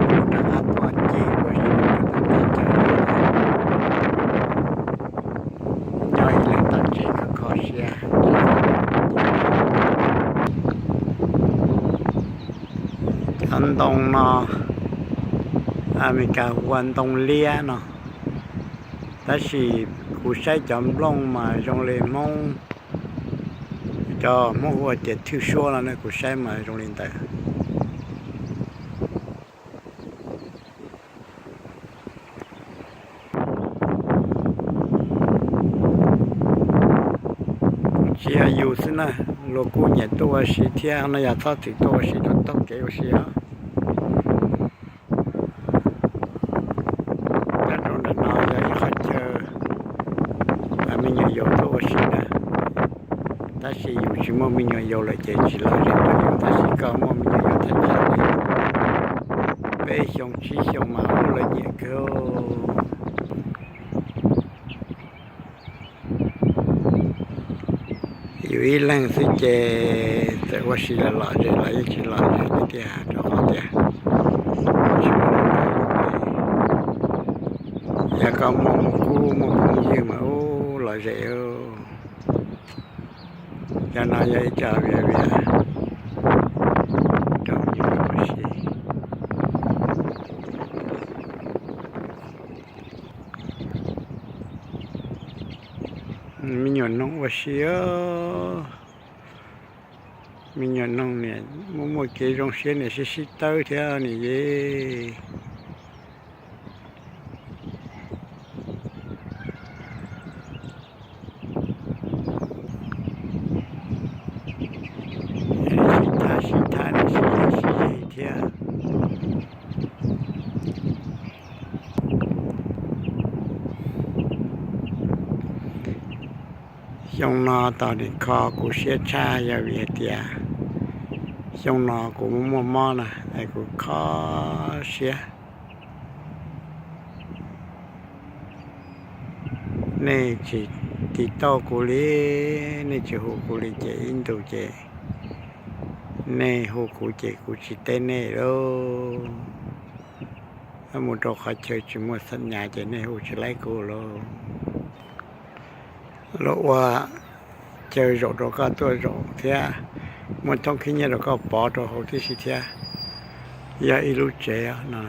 Rov qab tuaj ncig ua si rau tom teb chaws no, nyob ib leeg tom tsev kho kho siab. Cov ntoo no, Amelikas hu ua ntoo liab no, tab sis kuv saib cov nplooj mas zoo li Hmoob, cov Hmoob hu ua tias thwj suab no ne, kuv saib mas zoo li ntawd. Tsis yog yus xwb na, luag kuj nyiam tuaj ua si thiab no, yog txhob txwm tuaj ua si rau taug kev ua si os. Nyob rau ntawm no yog ib qhov chaw me nyuam yaus tuaj ua si na, tab sis yus tsis muaj me nyuam yaus lawm ces tsis lom zem rau yus, tab sis koj muaj me nyuam yaus thaj tsam li peb xyoo tsib xyoo mas ub lawv nyiam kawg. Yus ib leeg xwb ces txawm ua si los lom zem los yeej tsis lom zem li tiag, rau qhov tias tsis muaj, yog koj muaj muaj kub muaj phooj ywg mas ub lom zem. Cov no yog ib co viav vias rau me nyuam ua si. Me nyuam noog ua si os. Me nyuam noog niam muaj muaj kev zoo siab, niam sib sib tawb thiab niam ye. Sib tham sib tham, niam sib ze sib ze thiab. Xyoo no tos nim kho kuv siab tshaj yog vim hais tias xyoo no kuv muaj muaj mob na es kuv kho siab. Nej tsis tiv tauj kuv li, nej tsis hu kuv li ces ib ntus ces nej hu kuv ces kuv tsis teb nej lauj. Mus rau qhov chaw tsis muaj xam nyas ces nej hu tsis laib kuv lauj. Los ua chaw zaum rau koj tuaj zaum thiab, muaj thoob khib nyiab rau koj pov rau hauv tib si thiab, yog ib lub tsev no.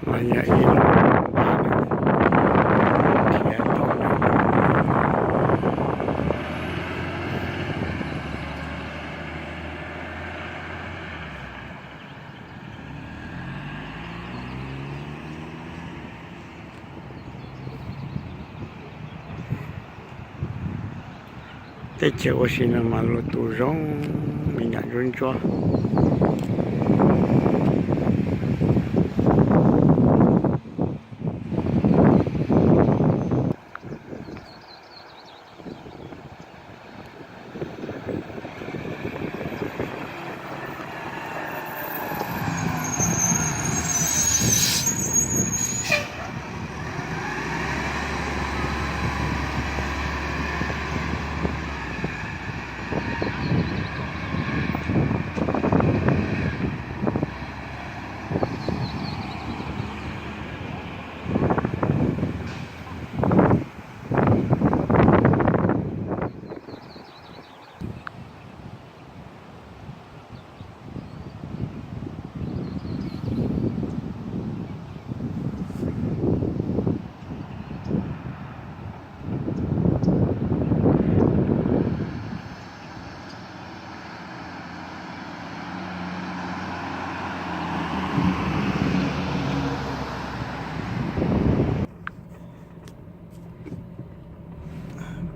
Mas yog ib lub npab nws thiav tau nws. Teb chaws ua si no mas luag tus zoo, me nyuam ntsuab ntsuab.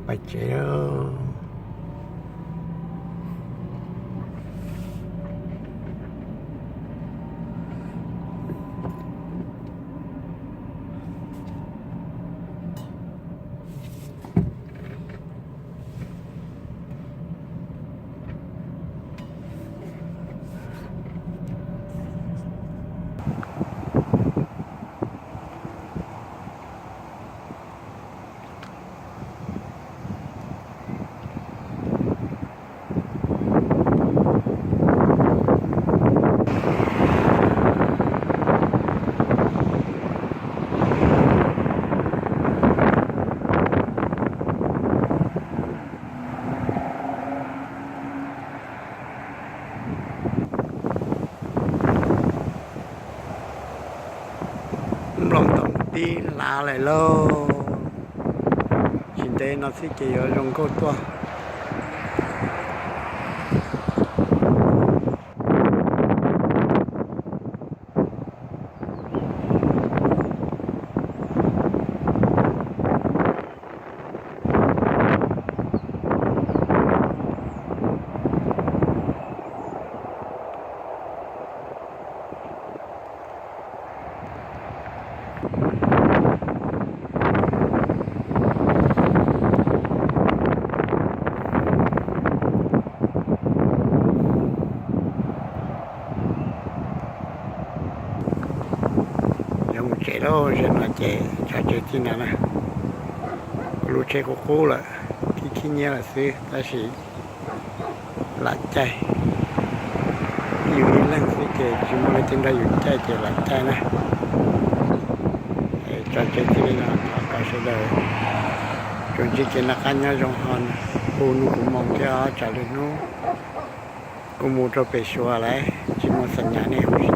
Pais tsev. Av lawm lauj, tsis ntev no xwb ces yuav zoo nkauj tuaj. Yuav mus tsev lawm, zaum no ces tso tseg txij no na. Kuv lub tsheb qub qub lawm, khib khib nyiab lawm xwb tab sis lam caij. Yus ib leeg xwb ces tsis muaj leej twg nrog yus caij ces lam caij na. Tso tseg txij li no, thov kom sawv daws tsuas ntsib kev noj qab nyob zoo ho hu nug kuv moo thiab os. Tsam lwm hnub kuv mus rau pem Suav lawm tsis muaj xas nyas nej hu tsis